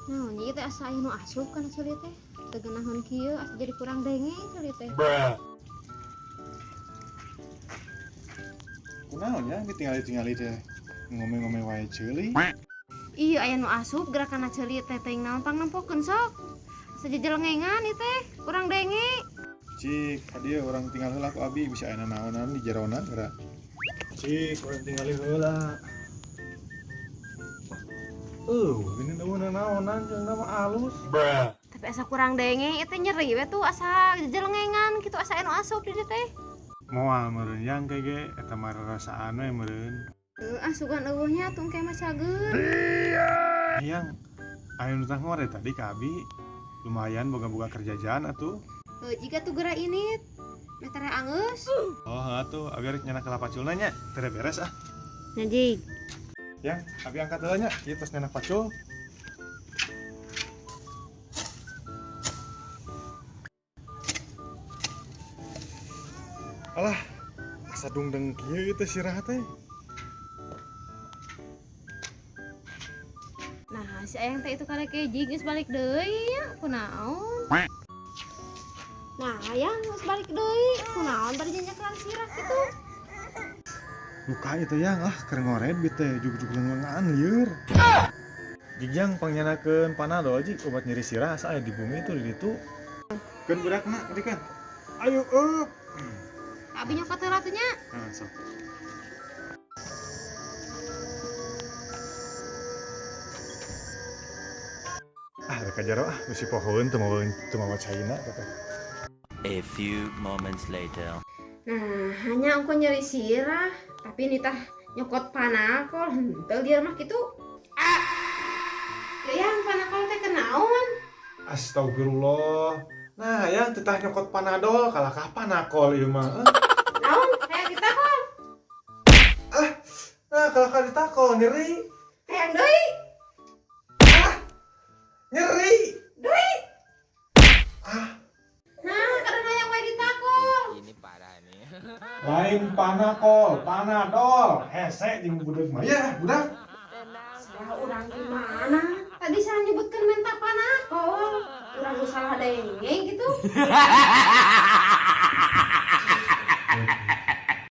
Nah, ieu teh asa aya nu asup kana ceuli teh. Teu geunaheun kieu asa jadi kurang denge ceuli teh. Kunaon ya ditinggali-tingali teh ngome-ngome wae ceuli. Iya aya nu asup gerakan ceuli teh teuing naon pangnempokeun sok. Asa jejelengengan ieu teh, kurang denge. Cik, hadieu urang tinggal heula ku abi bisa aya naonan di jerona geura. Cik, urang tinggali heula. Gini naonan jeung nama alus. Tapi asa kurang denge ieu teh nyeri we tuh asa jejelengengan kitu asa anu asup di dieu teh. Moal meureun yang ke ge eta mah rarasaan we meureun. Heuh, asugan eueuh nya tong ke mah cager. Hayang aya nu tah ngore tadi ka abi lumayan boga-boga kerjaan atuh. Heuh, jika tuh geura ini metere angeus. Oh, atuh abi rek nyenak kelapa paculna nya, teu beres ah. Nya jig. Yang, abi angkat heula nya, ieu tos nyenak pacul. Alah, asa dungdeng kieu ieu teh sirah teh. Nah, si ayang teh itu karek jig geus balik deui nya, kunaon? Nah, ayang geus balik deui, kunaon bari nyenyekelan sirah kitu? Luka itu yang ah keur ngored bi teh jug-jug leungeungan lieur. Jig jang pangnyenakeun Panadol jig obat nyeri sirah asa aya di bumi itu di ditu. Keun budakna dikeun. Ayo eup. Abi nyokot heula tuh nya. Nah, sok. Ah, rek jaro ah bisi pohoeun teu mawa caina teh. A few moments later. Nah, hanya engko nyeri sirah, tapi nitah nyokot panakol, henteu lieur mah kitu. Ah. Yang panakol teh kenaon? Astagfirullah. Nah, yang titah nyokot Panadol, kalah panakol ieu mah. Naon? Hayang ditakol. Ah, nah kalah ditakol nyeri. Hayang deui. Ah. Nyeri. Deui. Ah. Nah, kadang hayang wae ditakol. Ini parah nih. Lain panakol, Panadol. Hese jeung budak mah. Ya, budak. Salah urang gimana? Tadi saya nyebutkan minta panakol. Urang nu salah denge gitu.